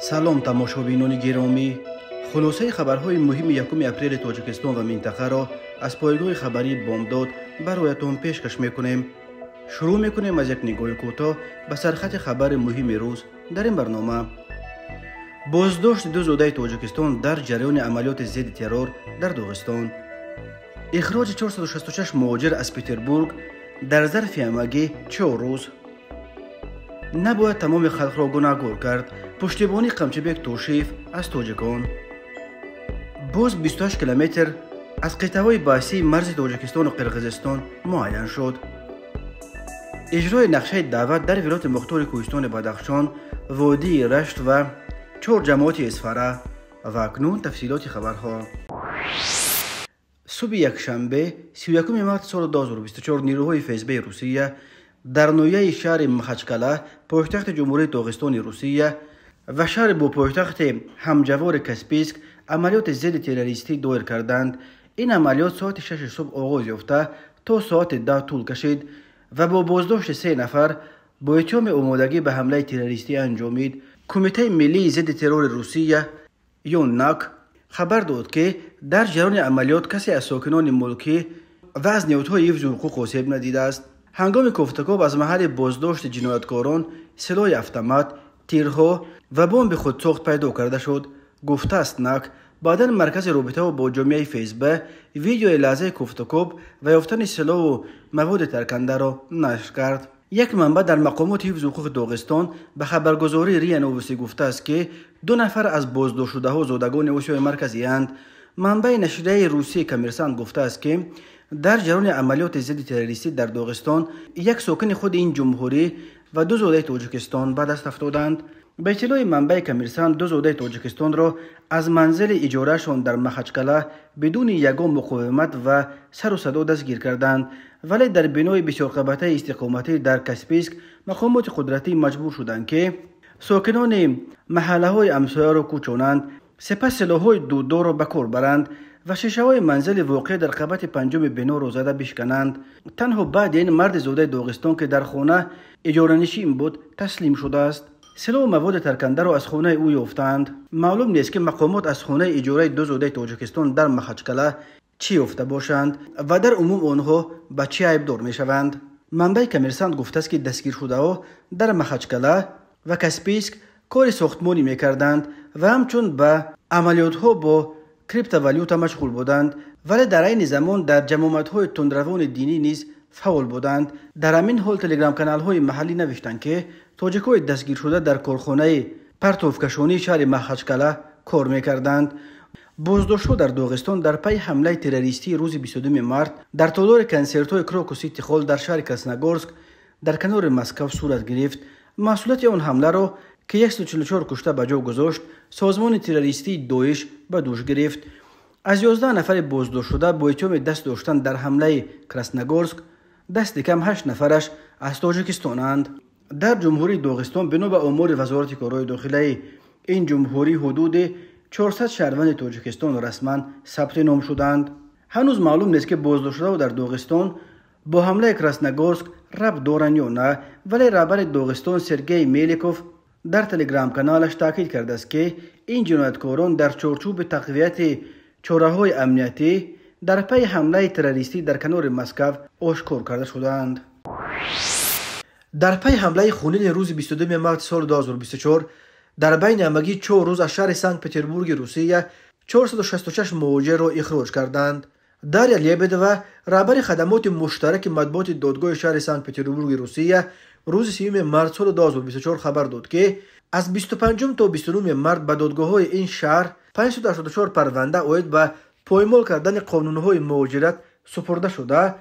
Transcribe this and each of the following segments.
Салом, тамошобинони гиромӣ. Хулосаи хабарҳои муҳими 1 апрели Тоҷикистон ва минтақаро аз пойгоҳи хабарии Бомдод бароятон пешкаш мекунем. Шурӯъ мекунем аз як нигоҳи кӯтоҳ ба сархати хабари муҳими рӯз дар ин барнома. Боздошти ду зодаи Тоҷикистон дар ҷараёни амалиёти зидди террор дар Доғистон. Ихроҷи 466 муҳоҷир аз Петербург дар зарфи ҳамагӣ 4 рӯз. Набояд тамоми халқро гунаҳгор кард. Пуштибонии Қамчибек Тошиев аз тоҷикон. Боз 28 километр аз қитъаҳои баҳсии марзи Тоҷикистону Қирғизистон муайян шуд. Иҷрои нақшаи даъват дар вилояти мухтори Кӯҳистони Бадахшон, водии Рашт ва 4 ҷамоати Исфара. Ва акнун тафсилоти хабарҳо. Субҳи якшанбе, 31 марти соли 2024, нирӯҳои ФСБ-и Русия дар ноҳияи шаҳри Махачкала, пойтахти Ҷумҳурии Доғистони Русия, ва шаҳри бо пойтахти ҳамҷавори Каспийск амалиёти зидди террористӣ доир карданд. Ин амалиёт соати 6 субҳ оғоз ёфта то соати 10 тӯл кашид ва бо боздошти 3 нафар бо иттиҳоми омодагӣ ба ҳамлаи террористӣ анҷомид. Кумитаи миллии зидди террори Русия ё НАК хабар дод, ки дар ҷараёни амалиёт касе аз сокинони мулкӣ ва аз ниҳодҳои ҳифзи ҳуқуқ осеб надидааст. Ҳангоми кофтукоб аз маҳалли боздошти ҷинояткорон силоҳи автомат, тирҳо ва бомби худсохт пайдо карда шуд, гуфтааст НАК. Баъдан маркази робитаҳо бо ҷомеаи ФСБ видеои лаҳзаи кофтукоб ва ёфтани силоҳу маводи таркандаро нашр кард. Як манбаъ дар мақомоти ҳифзи ҳуқуқи Доғистон ба хабаргузории РИА Новости гуфтааст, ки 2 нафар аз боздоштшудаҳо зодагони Осиёи Марказиянд. Манбаи нашрияи русии Коммерсант гуфтааст, ки дар ҷараёни амалиёти зидди террористӣ дар Доғистон як сокини худи ин ҷумҳурӣ ва 2 зодаи Тоҷикистон ба даст афтоданд. Ба иттилои манбаи Коммерсант, 2 зодаи Тоҷикистонро аз манзили иҷораашон дар Махачкала бидуни ягон муқовимат ва сару садо дастгир карданд, вале дар бинои бисёрқабатаи истиқоматӣ дар Каспийск мақомоти қудратӣ маҷбур шуданд, ки сокинони маҳаллаҳои ҳамсояро кӯчонанд, сипас силоҳҳои дуддорро ба кор баранд ва шишаҳои манзили воқеъ дар қабати 5-уми биноро зада бишкананд. Танҳо баъди ин марди зодаи Доғистон, ки дар хона иҷоранишин буд, таслим шудааст. Силоҳу маводи таркандаро аз хонаи ӯ ёфтаанд. Маълум нест, ки мақомот аз хонаи иҷораи 2 зодаи Тоҷикистон дар Махачкала чӣ ёфта бошанд ва дар умум онҳо ба чӣ айбдор мешаванд. Манбаи Коммерсант гуфтааст, ки дастгиршудаҳо дар Махачкала ва Каспийск кори сохтмонӣ мекарданд ва ҳамчун ба амалиётҳо бо криптовалюта машғул буданд, вале дар айни замон дар ҷамоатҳои тундравони динӣ низ фаъол буданд. Дар ҳамин ҳол телеграм-каналҳои маҳаллӣ навиштанд, ки тоҷикҳои дастгиршуда дар корхонаи партовкашонии шаҳри Махачкала кор мекарданд. Боздоштҳо дар Доғистон дар пайи ҳамлаи террористии рӯзи 22 март дар толори консертҳои Крокус Сити Холл дар шаҳри Красногорск дар канори Москав сурат гирифт. Масъулияти он ҳамларо, ки 144 кушта ба ҷо гузошт, созмони террористии Доиш ба дӯш гирифт. Аз 11 нафари боздоштшуда бо иттиҳоми даст доштан дар ҳамлаи Красногорск дасти кам 8 нафараш аз Тоҷикистонанд. Дар ҷумҳурии Доғистон бино ба омори Вазорати корҳои дохилаи ин ҷумҳурӣ ҳудуди 400 шаҳрванди Тоҷикистон расман сабти ном шуданд. Ҳанӯз маълум нест, ки боздоштшудаҳо дар Доғистон бо ҳамлаи Красногорск рабт доранд ё на, вале раҳбари Доғистон Сергей Меликов дар телеграм-каналаш таъкид кардааст, ки ин ҷинояткорон дар чорчӯби тақвияти чораҳои амниятӣ дар пайи ҳамлаи террористӣ дар канори Москав ошкор карда шудаанд. Дар пайи ҳамлаи хунини рӯзи 22 марти соли 2024 дар байни ҳамагӣ 4 рӯз аз шаҳри Санкт-Петербурги Русия 466 муҳоҷирро ихроҷ карданд. Дарья Лебедева, раҳбари хадамоти муштараки матбуоти додгоҳи шаҳри Санкт-Петербурги Русия, рӯзи 3 март соли 2024 хабар дод, ки аз 25 то 29 март ба додгоҳҳои ин шаҳр 584 парванда оид ба поймол кардани қонунҳои муҳоҷират супурда шуда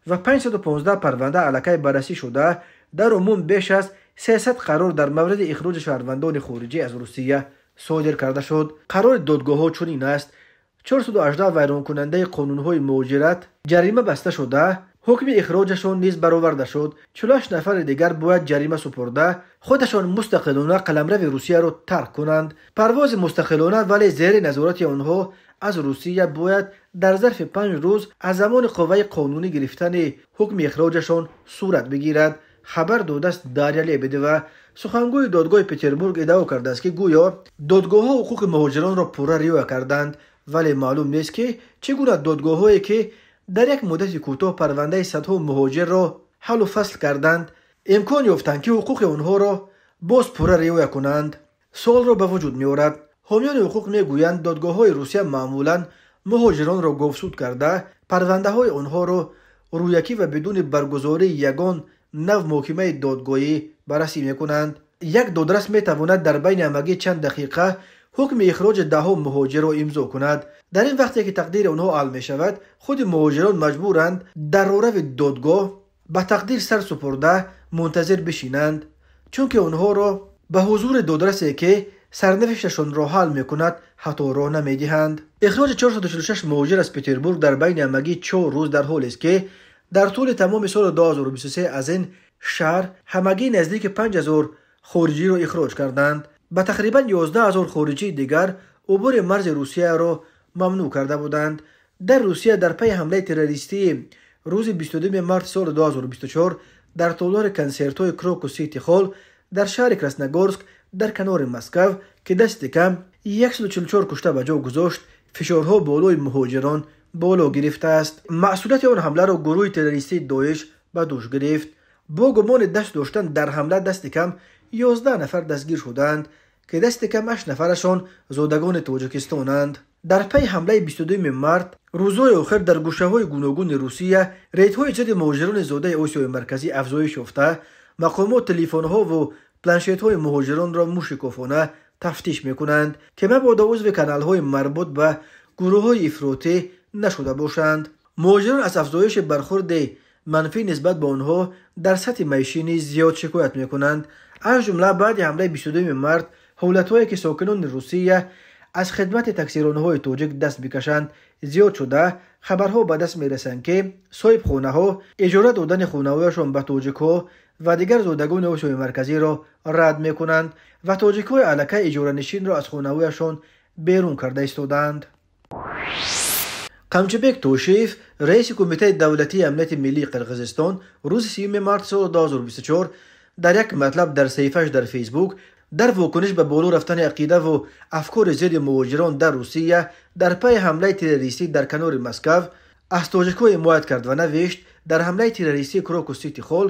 ва 515 парванда аллакай баррасӣ шуда, дар умум беш аз 300 қарор дар мавриди ихроҷи шаҳрвандони хориҷӣ аз Русия содир карда шуд. Қарори додгоҳҳо чунин аст: 418 вайронкунандаи қонунҳои муҳоҷират ҷарима баста шуда, ҳукми ихроҷашон низ бароварда шуд. 48 нафари дигар бояд ҷарима супурда, худашон мустақилона қаламрави Русияро тарк кунанд. Парвози мустақилона, вале зери назорати онҳо аз Русия бояд дар зарфи 5 рӯз аз замони қувваи қонунӣ гирифтани ҳукми ихроҷашон сурат бигирад, хабар додааст Дарья Лебедева. Сухангӯи додгоҳи Петербург иддао кардааст, ки гӯё додгоҳҳо ҳуқуқи муҳоҷиронро пурра риоя карданд, вале маълум нест, ки чӣ гуна додгоҳҳое, ки дар як муддати кӯтоҳ парвандаи садҳо муҳоҷирро ҳаллу фасл карданд, имкон ёфтанд, ки ҳуқуқи онҳоро боз пурра риоя кунанд. Суолро ба вуҷуд меорад. Ҳомиёни ҳуқуқ мегӯянд, додгоҳҳои Русия маъмулан муҳоҷиронро говсуд карда, парвандаҳои онҳоро рӯякӣ ва бидуни баргузории ягон нав муҳокимаи додгоҳӣ баррасӣ мекунанд. Як додрас метавонад дар байни ҳамагӣ чанд дақиқа ҳукми ихроҷи даҳҳо муҳоҷирро имзо кунад. Дар ин вақте ки тақдири онҳо ҳал мешавад, худи муҳоҷирон маҷбуранд дар роҳрави додгоҳ ба тақдир сар супурда мунтазир бишинанд, чунки онҳоро ба ҳузури додрасе, ки сарнавишташонро ҳал мекунад, ҳатто роҳ намедиҳанд. Ихроҷи 446 муҳоҷир аз Петербург дар байни ҳамагӣ 4 рӯз дар ҳолест, ки дар тӯли тамоми соли 2023 аз ин шаҳр ҳамагӣ наздики 5000 хориҷиро ихроҷ карданд. Ба тақрибан 11 000 хориҷии дигар убури марзи Русияро мамнӯъ карда буданд. Дар Русия дар пайи ҳамлаи террористии рӯзи 22 марти соли 2024 дар толори консертҳои Крокус Сити Холл дар шаҳри Красногорск дар канори Москав, ки дасти кам 144 кушта ба ҷо гузошт, фишорҳо болои муҳоҷирон боло гирифтааст. Масъулияти он ҳамларо гурӯҳи террористии Доиш ба дӯш гирифт. Бо гумони даст доштан дар ҳамла дасти кам 11 нафар дастгир шуданд, ки дасти кам 8 нафарашон зодагони Тоҷикистонанд. Дар пайи ҳамлаи 22 март рӯзҳои охир дар гӯшаҳои гуногуни Русия рейдҳои зидди муҳоҷирони зодаи Осиёи Марказӣ афзоиш ёфта, мақомот телефонҳову планшетҳои муҳоҷиронро мушикофона тафтиш мекунанд, ки мабодо узви каналҳои марбут ба гурӯҳҳои ифротӣ нашуда бошанд. Муҳоҷирон аз афзоиши бархурди манфӣ нисбат ба онҳо дар сатҳи маишӣ низ зиёд шикоят мекунанд. Аз ҷумла баъди ҳамлаи 22 март ҳолатҳое, ки сокинони Русия аз хидмати таксиронҳои тоҷик даст бикашанд, зиёд шуда, хабарҳо ба даст мерасанд, ки соҳибхонаҳо иҷора додани хонаҳояшон ба тоҷикҳо ва дигар зодагони Осиёи Марказиро рад мекунанд ва тоҷикҳои аллакай иҷоранишинро аз хонаҳояшон берун карда истодаанд. Қамчибек Тошиев, раиси Кумитаи давлатии амнияти миллии Қирғизистон, рӯзи 3 марти соли 2024 дар як матлаб дар саҳифааш дар Фейсбук дар вокуниш ба боло рафтани ақидаву афкори зидди муҳоҷирон дар Русия дар пайи ҳамлаи террористӣ дар канори Москав аз тоҷикҳо ҳимоят кард ва навишт: дар ҳамлаи террористии Крокус Сити Холл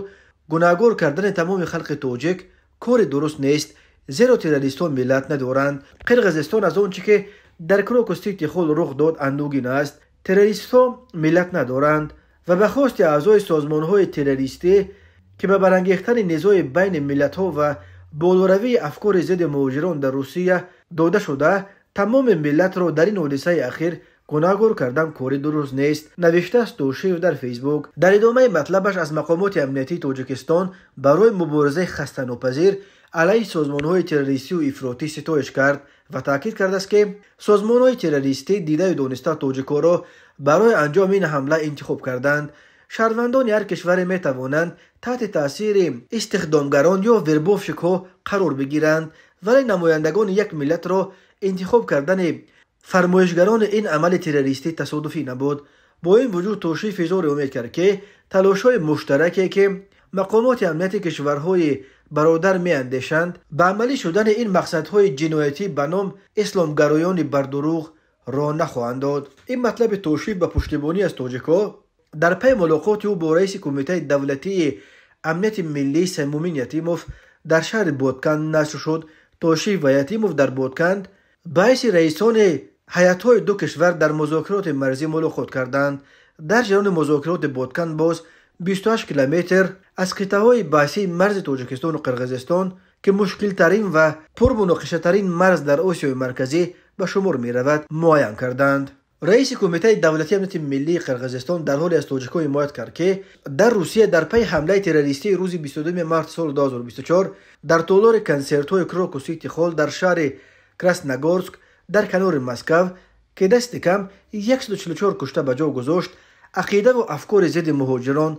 гунаҳгор кардани тамоми халқи тоҷик кори дуруст нест, зеро террористҳо миллат надоранд. Қирғизистон аз он чӣ ки дар Крокус Сити Холл рух дод андӯгин аст. Террористҳо миллат надоранд ва ба хости аъзои созмонҳои террористӣ, ки ба барангехтани низои байни миллатҳо ва болоравии афкори зидди муҳоҷирон дар Русия дода шуда, тамоми миллатро дар ин ҳодисаи ахир гунаҳгор кардан кори дуруст нест, навиштааст Тошиев дар Фейсбук. Дар идомаи матлабаш аз мақомоти амниятии Тоҷикистон барои муборизаи хастанопазир алайҳи созмонҳои террористию ифротӣ ситоиш кард ва таъкид кардааст, ки созмонҳои террористӣ дидаю дониста тоҷикҳоро барои анҷоми ин ҳамла интихоб карданд. Шаҳрвандони ҳар кишваре метавонанд таҳти таъсири истихдомгарон ё вербовщикҳо қарор бигиранд, вале намояндагони як миллатро интихоб кардани фармоишгарони ин амали террористӣ тасодуфӣ набуд. Бо ин вуҷуд Тошиев изҳори умед кард, ки талошҳои муштараке, ки мақомоти амнияти кишварҳои бародар меандешанд, ба амалӣ шудани ин мақсадҳои ҷиноятӣ ба ном исломгароёни бардурӯғ роҳ нахоҳанд дод. Ин матлаби Тошиев ба пуштибонӣ аз тоҷикҳо дар пайи мулоқоти ӯ бо раиси Кумитаи давлатии амнияти миллӣ Саймумин Ятимов дар шаҳри Ботканд нашр шуд. Тошиев ва Ятимов дар Ботканд ба ҳайси раисони ҳайатҳои ду кишвар дар музокироти марзӣ мулоқот карданд. Дар ҷараёни музокироти Ботканд боз 28 километр аз қитъаҳои баҳсии марзи Тоҷикистону Қирғизистон, ки мушкилтарин ва пурмуноқишатарин марз дар Осиёи Марказӣ ба шумор меравад, муайян карданд. Раиси Кумитаи давлатии амнияти миллии Қирғизистон дар ҳоле аз тоҷикҳо ҳимоят кард, ки дар Русия дар пайи ҳамлаи террористии рӯзи 22 марти соли 2024 дар толори консертҳои Крокус Сити Холл дар шаҳри Красногорск дар канори Москав, ки дасти кам 144 кушта ба ҷо гузошт, ақидаву афкори зидди муҳоҷирон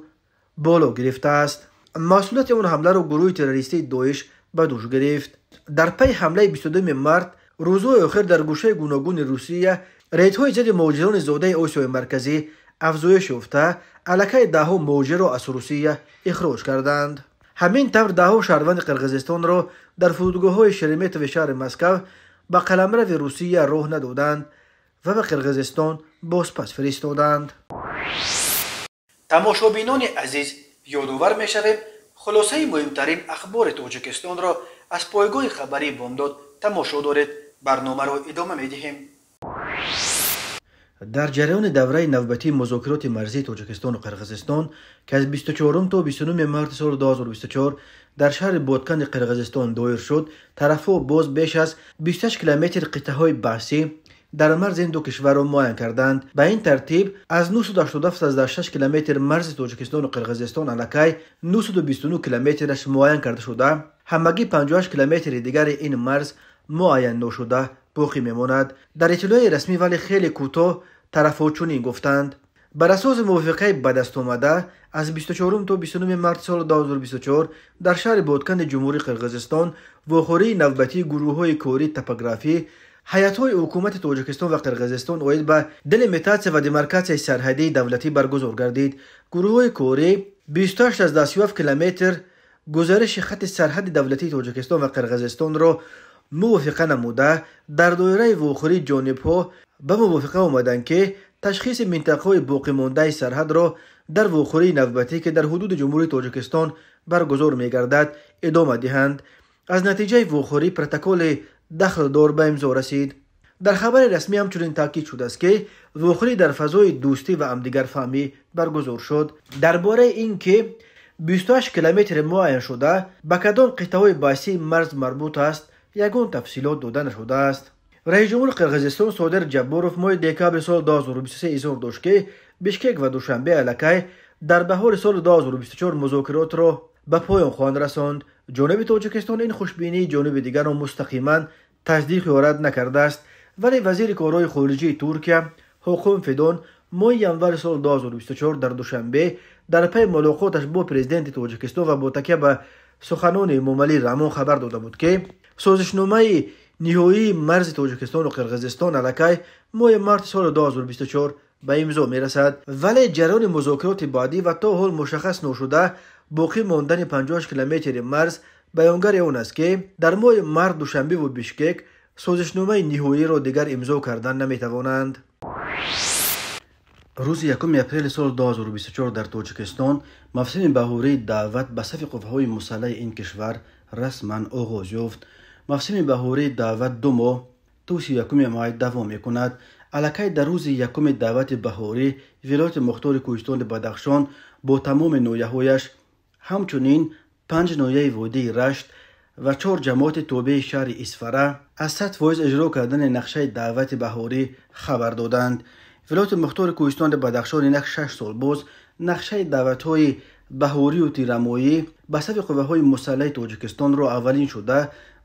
боло гирифтааст. Масъулияти он ҳамларо гурӯҳи террористии Доиш ба дӯш гирифт. Дар пайи ҳамлаи 22 март рӯзҳои охир дар гӯшаи гуногуни Русия рейдҳои зидди муҳоҷирони зодаи Осиёи Марказӣ афзоиш ёфта, аллакай даҳҳо муҳоҷирро аз Русия ихроҷ карданд. Ҳамин тавр даҳҳо шаҳрванди Қирғизистонро дар фурудгоҳҳои Шереметьево шаҳри Москва ба қаламрави Русия роҳ надоданд ва ба Қирғизистон бозпас фиристоданд. Тамошобинони азиз, ёдовар мешавем, хулосаи муҳимтарин ахбори Тоҷикистонро аз пойгоҳи хабарии Бомдод тамошо доред. Барномаро идома медиҳем. Дар ҷараёни давраи навбатии музокироти марзии Тоҷикистону Қирғизистон, ки аз 24 то 29 марти соли 2024 дар шаҳри Боткани Қирғизистон доир шуд, тарафҳо боз беш аз 28 километр қитъаҳои баҳсӣ дар марзи ин ду кишварро муайян карданд. Ба ин тартиб аз 987,6 километр марзи Тоҷикистону Қирғизистон аллакай 929 километраш муайян карда шуда, ҳамагӣ 58 километри дигари ин марз муайян ношуда боқӣ мемонад. Дар иттилои расмӣ вале хеле кӯтоҳ тарафҳо чунин гуфтанд: бар асоси мувофиқаи ба даст омада аз 24 то 29 марти соли 2024 дар шаҳри Боткани Ҷумҳурии Қирғизистон вохӯрии навбатии гурӯҳҳои кории топографӣ ҳайатҳои ҳукумати Тоҷикистон ва Қирғизистон оид ба делимитатсия ва демаркатсияи сарҳадии давлатӣ баргузор гардид. Гурӯҳҳои корӣ 28,7 километр гузариши хатти сарҳади давлатии Тоҷикистон ва Қирғизистонро мувофиқа намуда, дар доираи вохӯрии ҷонибҳо ба мувофиқа омаданд, ки ташхиси минтақаҳои боқимондаи сарҳадро дар вохӯрии навбатӣ, ки дар ҳудуди Ҷумҳурии Тоҷикистон баргузор мегардад, идома диҳанд. Аз натиҷаи вохӯрӣ протоколи дахлдор ба имзо расид. Дар хабари расмӣ ҳамчунин таъкид шудааст, ки вохӯрӣ дар фазои дӯстӣ ва ҳамдигарфаҳмӣ баргузор шуд. Дар бораи ин ки 28 километри муайян шуда ба кадом қитъаҳои баҳсии марз марбут аст, ягон тафсилот дода нашудааст. Раисҷумҳури Қирғизистон Содир Ҷабборов моҳи декабри соли 2023 изҳор дошт, ки Бишкек ва Душанбе аллакай дар баҳори соли 2024 музокиротро ба поён хоҳанд расонд. Ҷониби Тоҷикистон ин хушбинии ҷониби дигарро мустақиман тасдиқ ё рад накардааст, вале вазири корҳои хориҷии Туркия Ҳоқон Фидон моҳи январи соли 2024 дар Душанбе дар пайи мулоқоташ бо президенти Тоҷикистон ва бо такя ба суханони Эмомалӣ Раҳмон хабар дода буд, ки созишномаи ниҳоии марзи Тоҷикистону Қирғизистон аллакай моҳи марти соли 2024 ба имзо мерасад. Вале ҷараёни музокироти баъдӣ ва то ҳол мушаххас ношуда боқӣ мондани 58 километри марз баёнгари он аст, ки дар моҳи март Душанбеву Бишкек созишномаи ниҳоиро дигар имзо кардан наметавонанд. Рӯзи 1 апрели соли 2024 дар Тоҷикистон мавсими баҳории даъват ба сафи қувваҳои мусаллаҳи ин кишвар расман оғоз ёфт. Мавсими баҳории даъват 2 моҳ то 31 май давом мекунад. Аллакай дар рӯзи якуми даъвати баҳорӣ вилояти мухтори Кӯҳистони Бадахшон бо тамоми ноҳияҳояш, ҳамчунин 5 ноҳияи водии Рашт ва 4 ҷамоати тобеи шаҳри Исфара аз 100% иҷро кардани нақшаи даъвати баҳорӣ хабар доданд. Вилояти мухтори Кӯҳистони Бадахшон инак 6 сол боз нақшаи даъватҳои баҳорию тирамоҳӣ ба сафи қувваҳои мусаллаҳи Тоҷикистонро аввалин шуда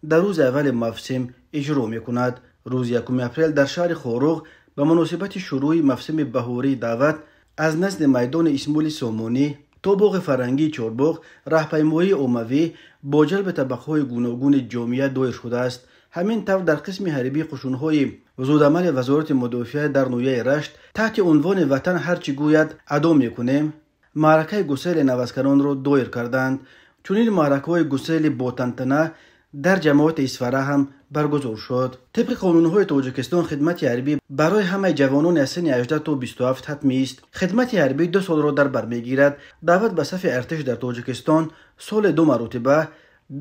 дар рӯзи аввали мавсим иҷро мекунад. Рӯзи 1 апрел дар шаҳри Хоруғ ба муносибати шурӯъи мавсими баҳории даъват аз назди майдони Исмоили Сомонӣ то боғи фарҳангии Чорбоғ раҳпаймоии оммавӣ бо ҷалби табақаҳои гуногуни ҷомеа доир шудааст. Ҳамин тавр дар қисми ҳарбии қушунҳои зудамали Вазорати мудофиа дар ноҳияи Рашт таҳти унвони «Ватан ҳар чӣ гӯяд адо мекунем» маъракаи гусели наваскаронро доир карданд. Чунин маъракаҳои гусели ботантана дар ҷамоати Исфара ҳам баргузор шуд. Тибқи қонунҳои Тоҷикистон хидмати ҳарбӣ барои ҳамаи ҷавонони аз синни 18 то 27 ҳатмист. Хидмати ҳарбӣ 2 солро дар бар мегирад. Даъват ба сафи артиш дар Тоҷикистон соли 2 маротиба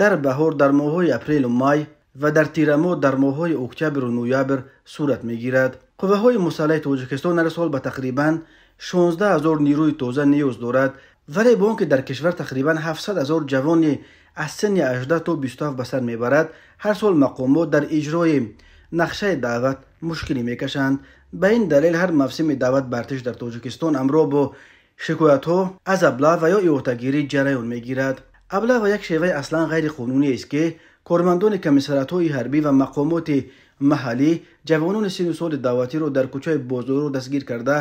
дар баҳор дар моҳҳои апрелу май ва дар тирамоҳ дар моҳҳои октябру ноябр сурат мегирад. Қувваҳои мусаллаҳи Тоҷикистон ҳар сол ба тақрибан 16 000 нерӯи тоза ниёз дорад, вале бо он ки дар кишвар тақрибан 700 000 ҷавони аз синни 18 то 27 ба сар мебарад, ҳар сол мақомот дар иҷрои нақшаи даъват мушкилӣ мекашанд. Ба ин далел ҳар мавсими даъват ба артиш дар Тоҷикистон ҳамроҳ бо шикоятҳо аз аблаъ ва ё иҳотагирӣ ҷараён мегирад. Аблаъ як шеваи аслан ғайриқонунӣ аст, ки кормандони комиссариатҳои ҳарбӣ ва мақомоти маҳаллӣ ҷавонони синну соли даъватиро дар кӯчаи бозорро дастгир карда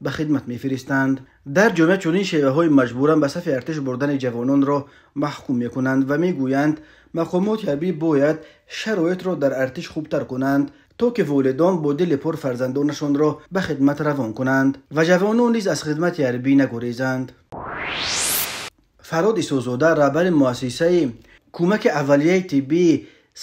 ба хидмат мефиристанд. Дар ҷомеа чунин шеваҳои маҷбуран ба сафи артиш бурдани ҷавононро маҳкум мекунанд ва мегӯянд мақомоти ҳарбӣ бояд шароитро дар артиш хубтар кунанд, то ки волидон бо дили пур фарзандонашонро ба хидмат равон кунанд ва ҷавонон низ аз хидмати ҳарбӣ нагурезанд. Фарҳод Исозода, раҳбари муассисаи кӯмаки аввалияи тиббии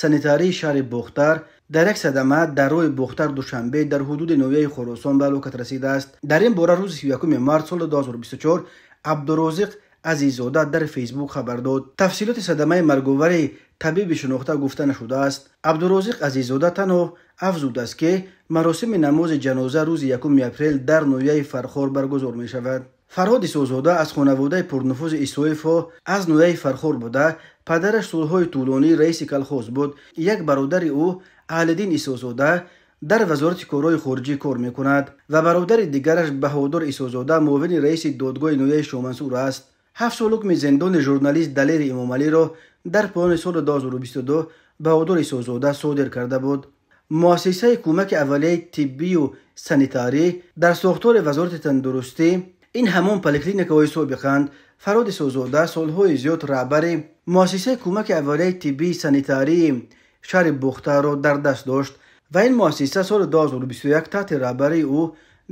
санитарии шаҳри Бохтар, дар як садама дар роҳи Бохтар-Душанбе дар ҳудуди ноҳияи Хуросон ба ҳалокат расидааст. Дар ин бора рӯзи 31 март соли 2024 Абдурозиқ Азиззода дар Фейсбук хабар дод. Тафсилоти садамаи марговари табиби шинохта гуфта нашудааст. Абдурозиқ Азиззода танҳо афзудааст, ки маросими намози ҷаноза рӯзи 1 апрел дар ноҳияи Фархор баргузор мешавад. Фарҳод Исозода аз хонаводаи пурнуфузи Исоевҳо аз ноҳияи Фархор буда, падараш солҳои тӯлонӣ раиси колхоз буд. Як бародари ӯ, Аҳлиддин Исозода, дар вазорати корҳои хориҷӣ кор мекунад ва бародари дигараш Баҳодур Исозода муовини раиси додгоҳи ноҳияи Шомансур аст. 7 сол ҳукми зиндони журналист Далери Эмомалиро дар поёни соли 2022 Баҳодур Исозода содир карда буд. Муассисаи кӯмаки аввалияи тиббию санитарӣ дар сохтори вазорати тандурустӣ ин ҳамон поликлиникаҳои собиқанд. Фарҳод Исозода солҳои зиёд раҳбари муассисаи кӯмаки аввалияи тиббии санитарии шаҳри Бохтарро дар даст дошт ва ин муассиса соли 2021 таҳти раҳбарии ӯ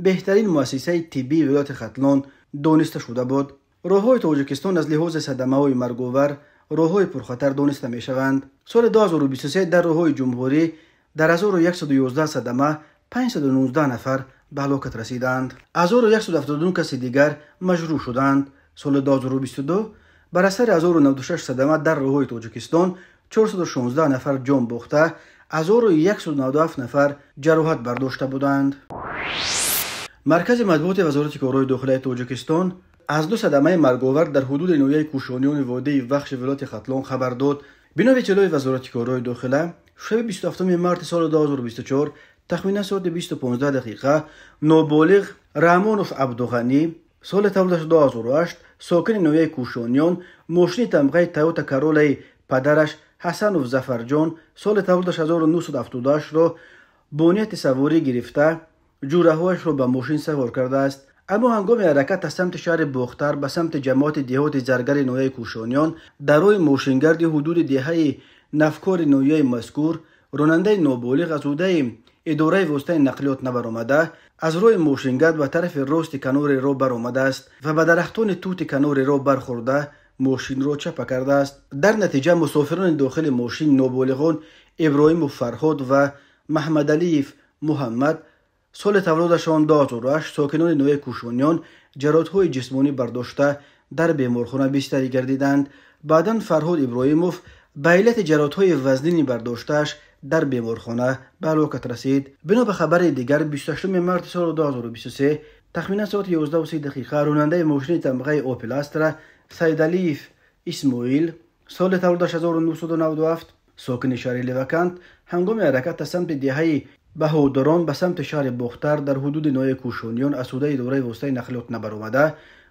беҳтарин муассисаи тиббии вилояти Хатлон дониста шуда буд. Роҳҳои Тоҷикистон аз лиҳози садамаҳои марговар роҳҳои пурхатар дониста мешаванд. Соли 2023 дар роҳҳои ҷумҳурӣ дар 1111 садама 519 нафар ба ҳалокат расиданд. 1172 каси дигар маҷрӯҳ шуданд. Соли 2022 бар асари 1096 садама дар роҳҳои Тоҷикистон 416 нафар ҷон бохта, 1197 нафар ҷароҳат бардошта буданд. Маркази матбуоти Вазорати корҳои дохилаи Тоҷикистон аз ду садамаи марговар дар ҳудуди ноҳияи Кӯшониёни водии Вахши вилояти Хатлон хабар дод. Бино ба иттилои Вазорати корҳои дохила, шаби 27 марти соли 2024 тахминан соати 20:15 дақиқа ноболиғ Раҳмонов Абдуғанӣ соли таваллудаш 2008 сокини ноҳияи Кӯшониён мошини тамғаи Тойота Королаи падараш Ҳасанов Зафарҷон соли таваллудаш 1978-ро бо нияти саворӣ гирифта ҷӯраҳояшро ба мошин савор кардааст. Аммо ҳангоми ҳаракат аз самти шаҳри Бохтар ба самти ҷамоати деҳоти Заргари ноҳияи Кӯшониён дар роҳи мошингарди ҳудуди деҳаи Нафкори ноҳияи мазкур ронандаи ноболиғ аз ҳудаи идораи воситаи нақлиёт набаромада, аз роҳи мошингард ба тарафи рости канори роҳ баромадааст ва ба дарахтони тути канори роҳ бархӯрда мошинро чапа кардааст. Дар натиҷа мусофирони дохили мошин ноболиғон Иброҳимов Фарҳод ва Маҳмадалиев Муҳаммад соли таваллудашон 2008 сокинони ноҳияи Кӯшониён ҷароҳатҳои ҷисмонӣ бардошта дар беморхона бистарӣ гардиданд. Баъдан Фарҳод Иброҳимов ба иллати ҷароҳатҳои вазнини бардоштааш дар беморхона ба ҳалокат расид. Бино ба хабари дигар, 28 марти соли 2023 тахминан соати 11:30 дақиқа ронандаи мошини тамғаи Опел Астра Сайдалиев Исмоил соли таваллудаш 1997 сокини шаҳри Левакант ҳангоми ҳаракат аз самти деҳаи Баҳодурон ба самти шаҳри Бохтар дар ҳудуди ноҳияи Кӯшониён аз ҳудаи идораи воситаи нақлиёт набаромада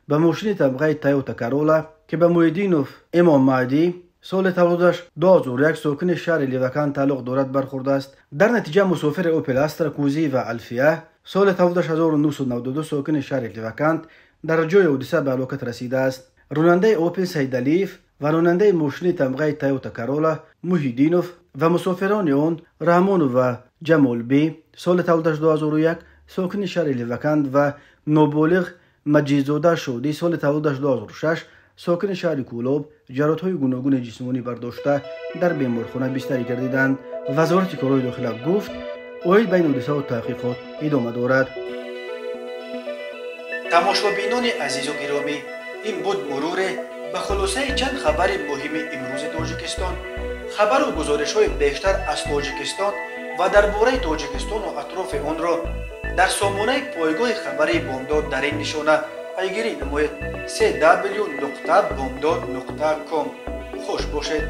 ба мошини тамғаи Тойота Корола, ки ба Муҳиддинов Эмоммаҳдӣ соли таваллудаш 2001 сокини шаҳри Левакант тааллуқ дорад бархӯрдааст. Дар натиҷа мусофири Опел Астра Кӯзиева Алфия соли таваллудаш 1992 сокини шаҳри Левакант дар ҷои ҳодиса ба ҳалокат расидааст. Ронандаи Опел Сайдалиев ва ронандаи мошини тамғаи Тойота Корола Муҳиддинов ва мусофирони он Раҳмонов ва Ҷамолбӣ соли таваллудаш 2001 сокини шаҳри Левакант ва ноболиғ Маҷидзода Шодӣ соли таваллудаш 2006 сокини шаҳри Кӯлоб ҷароҳатҳои гуногуни ҷисмонӣ бардошта дар беморхона бистарӣ гардиданд. Вазорати корҳои дохила гуфт, оид ба ин ҳодисаҳо таҳқиқот идома дорад. Тамошобинони азизу гиромӣ, ин буд муруре ба хулосаи чанд хабари муҳими имрӯзи Тоҷикистон. Хабару гузоришҳои бештар аз Тоҷикистон ва дар бораи Тоҷикистону атрофи онро дар сомонаи пойгоҳи хабарии Бомдод дар ин нишона пайгирӣ намоед: cw.bomdod.com. Хуш бошед.